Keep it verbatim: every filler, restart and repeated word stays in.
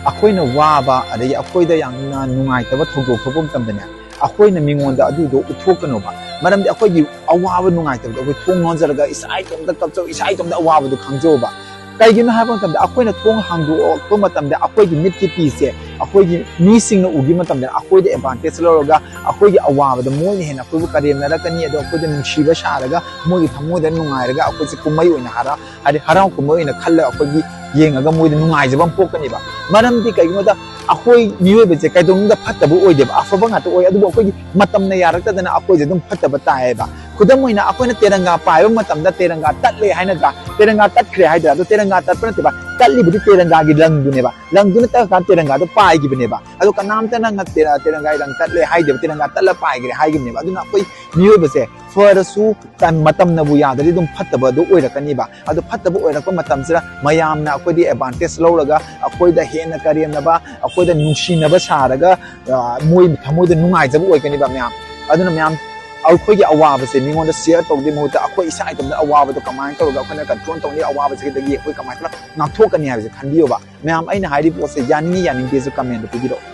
ꯑꯩꯈꯣꯏꯅ ꯋꯥꯕ, ꯑꯗꯒꯤ ꯑꯩꯈꯣꯏꯗ ꯌꯥꯝꯅ ꯅꯨꯡꯉꯥꯏꯇꯕ ꯊꯧꯗꯣꯛ ꯊꯣꯛꯄ ꯃꯇꯝꯗꯅꯦ, ꯑꯩꯈꯣꯏꯅ ꯃꯤꯉꯣꯟꯗ ꯑꯗꯨꯗꯣ ꯎꯠꯊꯣꯛꯀꯅꯣꯕ꯫ ꯃꯔꯝꯗꯤ ꯑꯩꯈꯣꯏꯒꯤ ꯑꯋꯥꯕ ꯅꯨꯡꯉꯥꯏꯇꯕꯗꯣ ꯑꯩꯈꯣꯏ ꯊꯣꯡ ꯂꯣꯟꯖꯔꯒ ꯏꯁꯥ ꯏꯇꯣꯝꯇ ꯀꯞꯆꯧ, ꯏꯁꯥ ꯏꯇꯣꯝꯇ ꯑꯋꯥꯕꯗꯣ ꯈꯪꯖꯧꯕ꯫ ꯀꯩꯒꯤꯅꯣ ꯍꯥꯏꯕ ꯃꯇꯝꯗ, ꯑꯩꯈꯣꯏꯅ ꯊꯣꯡ ꯍꯥꯡꯗꯣꯛꯄ ꯃꯇꯝꯗ ꯑꯩꯈꯣꯏꯒꯤ ꯃꯤꯠꯀꯤ ꯄꯤꯁꯦ ꯑꯩꯈꯣꯏꯒꯤ ꯃꯤꯁꯤꯡꯅ ꯎꯈꯤꯕ ꯃꯇꯝꯗ, ꯑꯩꯈꯣꯏꯗ advantage ꯂꯧꯔꯒ ꯑꯩꯈꯣꯏꯒꯤ ꯑꯋꯥꯕꯗ ꯃꯣꯏꯅ ꯍꯦꯟꯅ ꯑꯩꯈꯣꯏꯕꯨ ꯀꯔꯦꯝꯅꯔꯛꯀꯅꯤ꯫ ꯑꯗꯣ ꯑꯩꯈꯣꯏꯗ ꯅꯨꯡꯁꯤꯕ ꯁꯥꯔꯒ, ꯃꯣꯏꯒꯤ ꯊꯃꯣꯏꯗ ꯅꯨꯡꯉꯥꯏꯔꯒ, ꯑꯩꯈꯣꯏꯁꯦ ꯀꯨꯝꯍꯩ ꯑꯣꯏꯅ ꯍꯔꯥꯎ, ꯍꯥꯏꯗꯤ ꯍꯔꯥꯎ ꯀꯨꯝꯍꯩ ꯑꯣꯏꯅ ꯈꯜꯂꯒ ꯑꯩꯈꯣꯏꯒꯤ ꯌꯦꯡꯉꯒ ꯃꯣꯏꯗ ꯅꯨꯡꯉꯥꯏꯖꯕ ꯑꯃ ꯄꯣꯛꯀꯅꯤꯕ꯫ ꯃꯔꯝꯗꯤ ꯀꯩꯒꯤꯅꯣꯗ, ꯑꯩꯈꯣꯏ ꯃꯤꯑꯣꯏꯕꯁꯦ ꯀꯩꯗꯧꯅꯨꯡꯗ ꯐꯠꯇꯕ ꯑꯣꯏꯗꯦꯕ, ꯑꯐꯕ ꯉꯥꯛꯇ ꯑꯣꯏ꯫ ꯑꯗꯨꯕꯨ ꯑꯩꯈꯣꯏꯒꯤ ꯃꯇꯝꯅ ꯌꯥꯔꯛꯇꯗꯅ ꯑꯩꯈꯣꯏꯁꯦ ꯑꯗꯨꯝ ꯐꯠꯇꯕ ꯇꯥꯏꯌꯦꯕ꯫ ꯈꯨꯗꯝ ꯑꯣꯏꯅ, ꯑꯩꯈꯣꯏꯅ ꯇꯦꯔꯪꯒꯥ ꯄꯥꯏꯕ ꯃꯇꯝꯗ ꯇꯦꯔꯪꯒꯥ ꯇꯠꯂꯦ ꯍꯥꯏꯅꯗ꯭ꯔꯥ? ꯇꯦꯔꯪꯒꯥ ꯇꯠꯈ꯭ꯔꯦ ꯍꯥꯏꯗ꯭ꯔꯥ? ꯑꯗꯣ ꯇꯦꯔꯪꯒꯥ ꯇꯠꯄ ꯅꯠꯇꯦꯕ, ꯇꯠꯂꯤꯕꯗꯤ ꯇꯦꯔꯪꯒꯥꯒꯤ ꯂꯪꯗꯨꯅꯦꯕ꯫ ꯂꯪꯗꯨꯅ ꯇꯠꯂꯀꯥꯟꯗ ꯇꯦꯔꯪꯒꯥꯗꯣ ꯄꯥꯏꯈꯤꯕꯅꯦꯕ꯫ ꯑꯗꯣ ꯀꯅꯥꯝꯇꯅ ꯉ-, ꯇꯦꯔ-, ꯇꯦꯔꯪꯒꯥꯒꯤ ꯂꯪ ꯇꯠꯂꯦ ꯍꯥꯏꯗꯦꯕ, ꯇꯦꯔꯪꯒꯥ ꯇꯠꯂ ꯄꯥꯏꯈ꯭ꯔꯦ ꯍꯥꯏꯈꯤꯕꯅꯦꯕ꯫ ꯑꯗꯨꯅ ꯑꯩꯈꯣꯏ ꯃꯤꯑꯣꯏꯕꯁꯦ ꯐꯔꯁꯨ ꯇ-, ꯃꯇꯝꯅꯕꯨ ꯌꯥꯗ꯭ꯔꯗꯤ ꯑꯗꯨꯝ ꯐꯠꯇꯕꯗꯣ ꯑꯣꯏꯔꯛꯀꯅꯤꯕ꯫ ꯑꯗꯣ ꯐꯠꯇꯕ ꯑꯣꯏꯔꯛꯄ ꯃꯇꯝꯁꯤꯗ ꯃꯌꯥꯝꯅ ꯑꯩꯈꯣꯏꯗꯤ advantage ꯂꯧꯔꯒ ꯑꯩꯈꯣꯏꯗ ꯍꯦꯟꯅ ꯀꯔꯦꯝꯅꯕ, ꯑꯩꯈꯣꯏꯗ ꯅꯨꯡꯁꯤꯅꯕ ꯁꯥꯔꯒ, ꯑ, ꯃꯣꯏ ꯊꯃꯣꯏꯗ ꯅꯨꯡꯉꯥꯏꯖꯕ ꯑꯣꯏꯒꯅꯤꯕ ꯃꯌꯥꯝ꯫ ꯑꯗꯨꯅ ꯃꯌꯥꯝ, ꯑꯩꯈꯣꯏꯒꯤ ꯑꯋꯥꯕꯁꯦ ꯃꯤꯉꯣꯟꯗ share ꯇꯧꯗꯣꯏ ꯃꯍꯨꯠꯇ ꯑꯩꯈꯣꯏ ꯏꯁꯥ ꯏꯇꯣꯝꯇ ꯑꯋꯥꯕꯗꯣ ꯀꯃꯥꯏꯅ ꯇꯧꯔꯒ ꯑꯩꯈꯣꯏꯅ control ꯇꯧꯅꯤ, ꯑꯋꯥꯕꯁꯤꯗꯒꯤ ꯑꯩꯈꯣꯏ ꯀꯃꯥꯏꯅ ꯇꯧꯔꯒ ꯉꯥꯛꯊꯣꯛꯀꯅꯤ ꯍꯥꯏꯕꯁꯦ ꯈꯟꯕꯤꯌꯣꯕ꯫ ꯃꯌꯥꯝ, ꯑꯩꯅ ꯍꯥꯏꯔꯤꯕ ꯄꯣꯠꯁꯦ ꯌꯥꯅꯤꯡꯉꯤ ꯌꯥꯅꯤꯡꯗꯦꯁꯨ comment ꯄꯤꯕꯤꯔꯛꯑꯣ꯫